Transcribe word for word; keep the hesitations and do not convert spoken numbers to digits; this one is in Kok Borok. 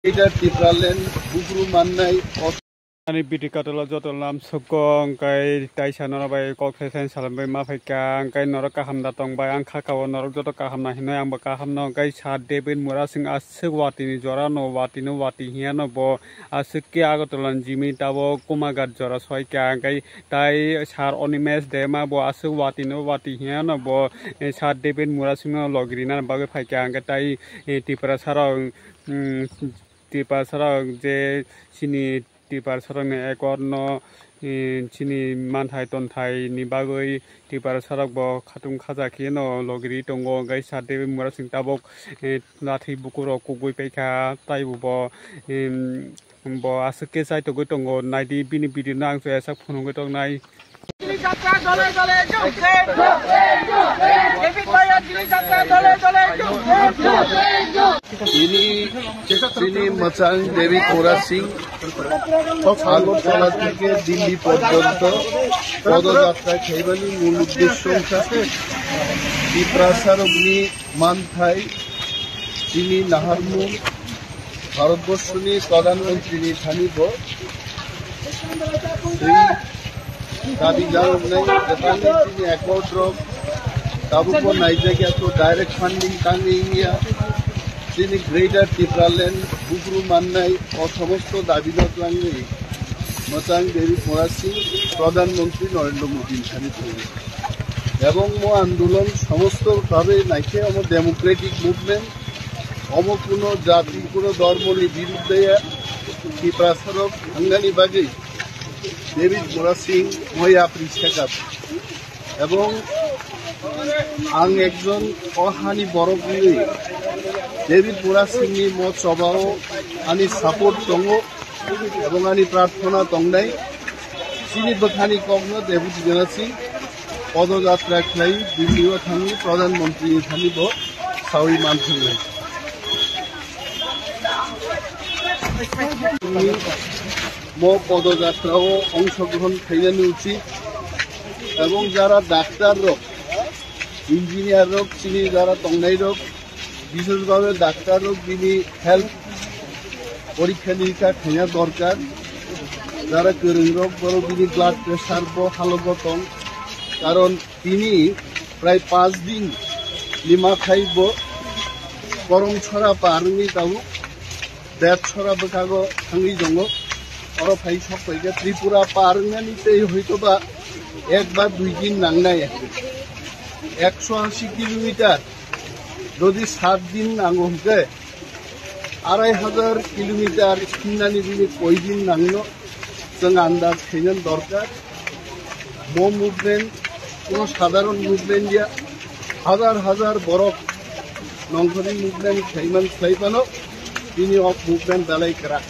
Greater Tipraland bukru mannai. Ani video katolo joto lam sukong kai taisa norok bai kok session salambai ma phaikha, angkai norok kaham da tongbai, ang kha kao norok joto kaham na hinwi, angbo kaham no. Angkai Sir David Murasing aswk watini jora no, watino wati hiya no bo aswk ke Agartala ni jimi tabo Kumagat jora soikha, angkai tai Sir Animesh Debbarma bo aswk watino wati hiya no bo, eh, Sir David Murasing no logirina bagwi phaikha, angkai tai, eh, Tiprasa rok, mm, Tiprasa rok je chini Tiprasa rokni accord no, eh, chini manthai tonthai ni bagwi Tiprasa rok bo khatung khaja khe no logiri tongo, angkai Sir David Murasing tabok, eh, lathi buku rok kugui paikha, taibo bo, em, bo aswk khe chaitogwi tongo, naidi bini video no ang chuyasak phunugwi tongnai. Tini, tini mwchang David Murasing Agartala theke Delhi porjonto podoyatra khaibani mul uddesho hwnkhe Tiprasa rokni manthai, chini naharmung, Bharatborshoni Pradhan Mantrini thani bo tei dabi janoknai kwbangni chini accord rok tabukbo naijakya, to direct funding tangwi wngya. Chini Greater Tipraland bukru mannai o somosto dabi no twlangwi mwchang David Murasing Pradhan Mantri Narendra Modi ni thani thangwi. Ebong mo andolon somosto bhabe naikhe omo democratic movement, omo kuno jati, kuno dhormo ni birudde ya, Tiprasa rok thangnani bagwi David Murasing moi yapri sekap. Ebong ang ekjon o hani borok wngwi David Murasing ni mo chobao ani support tongo. Ebong ani prarthona tongnai, chini bwkhani kokno David Murasing podoyatra khlai Delhi o thangwi Pradhan Mantri ni thani bo sawi manthangnai. Mo podoyatra o ongshogrohon khainani uchit, ebong jara daktar rok, engineer rok, chini jara tongnai rok, bishesh bhabe daktar rok bini health porikha nirikha khaina dorkar. Jara kwrwng rok borok bini blood pressure bo halogo tong, karon tini prai panch din ni mathai bo Koromchora par wngwi tabuk Betchora bwkhago thangwi tongo. Oro phai sok paikha Tripura par wngnani tei hoitoba ek ba dui din nangnai. Ekso ashi kilometer jodi sat din nango hwnkhe arai hajar kilometer hinani bini koi din nangno chwng andaj khaina dorkar. Bo movement kuno sadharon movement ya, hajar hajar borok nongkhorni movement khaiman khlai phano bini o movement belai kwrak.